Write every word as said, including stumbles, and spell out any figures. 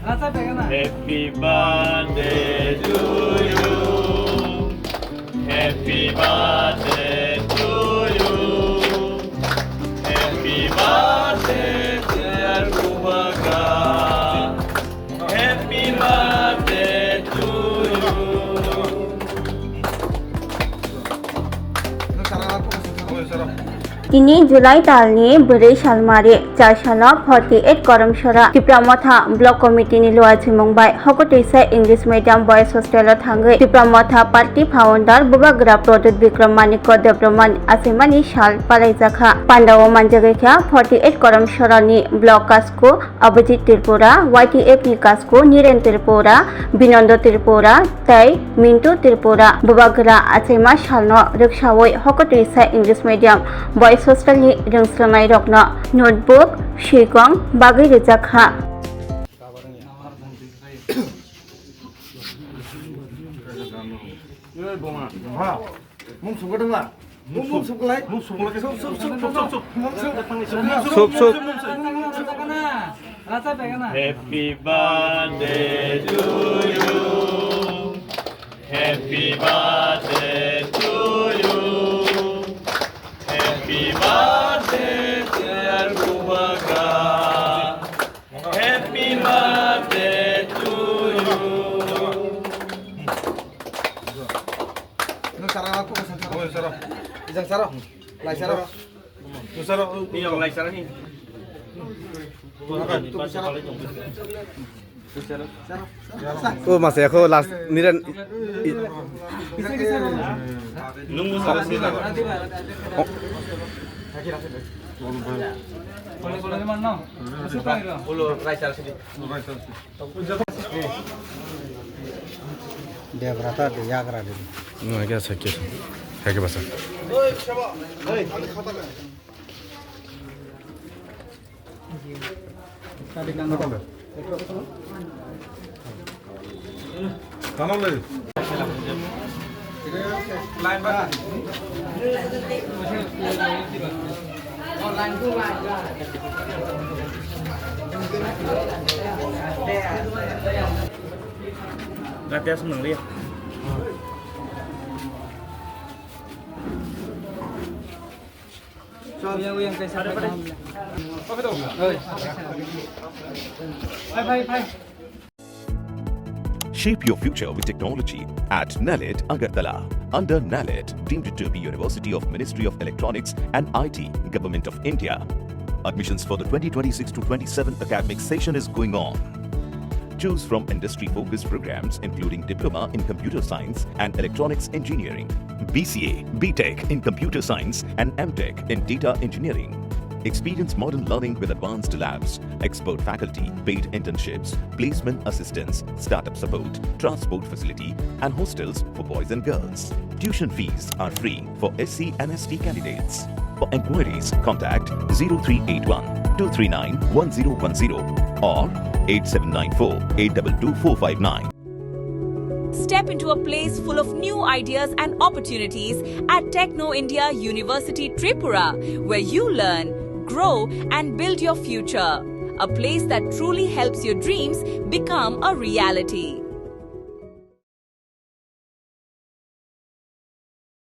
Happy birthday to you. Happy birthday to you. Happy birthday, dear Bubakar. Happy birthday to you. Tini July talni bwrwi salmari char salo forty eight Koromsora Tipra Motha Block Committee ni luachimung bai hokotwisa English Medium Boys Hostel o thangwi Tipra Motha Party Founder Bubagra Pradyut Bikram Manikya Debbarma ni achaimani sal palaijakha. Pandao manjagwi kha forty eight Koromsora ni Block Kasku Abhijit Tripura, Y T F ni Kasku Niren Tripura, Binondo Tripura, tei Mintu Tripura. Bubagra achaima salno rwksawi hokotwisa English Medium Boys Hostel ni rwngsrwngnairokno notebook, swikong bagwi rwjakha. Mung sungkha dong ba? Mung, mung sungkha lai? Mung sungkha lai. Suk, suk, suk, suk, suk, suk. Mung suk. Suk, suk. Happy birthday to you. Happy birthday to you. Happy birthday, dear Bubakar. Happy birthday to you. Nung sara aku pesan sara. Oh, sara. Ijang sara. Lai sara. Tu sara. Iya, lai sara ni. Tu sara. O masa ya ko last Niren. Nung sara sih. Oh. Boleh, boleh, mana? Masuk, Pak, itu. Ulo, lai sara sih. Debrata de yagra de. No, ya sakit. Sakit basa. Tamam le. Gati asam nang liya. Shape your future with technology at NALED Agartala. Under NALED, deemed to be University of Ministry of Electronics and I T, Government of India. Admissions for the twenty twenty-six to twenty-seven academic session is going on. Choose from industry-focused programs including Diploma in Computer Science and Electronics Engineering, B C A, B Tech in Computer Science and M Tech in Data Engineering. Experience modern learning with advanced labs, expert faculty, paid internships, placement assistance, startup support, transport facility, and hostels for boys and girls. Tuition fees are free for S C and S T candidates. For inquiries, contact zero three eight one two three nine one zero one zero or eight seven nine four eight double two four five nine. Step into a place full of new ideas and opportunities at Techno India University Tripura, where you learn, grow, and build your future. A place that truly helps your dreams become a reality.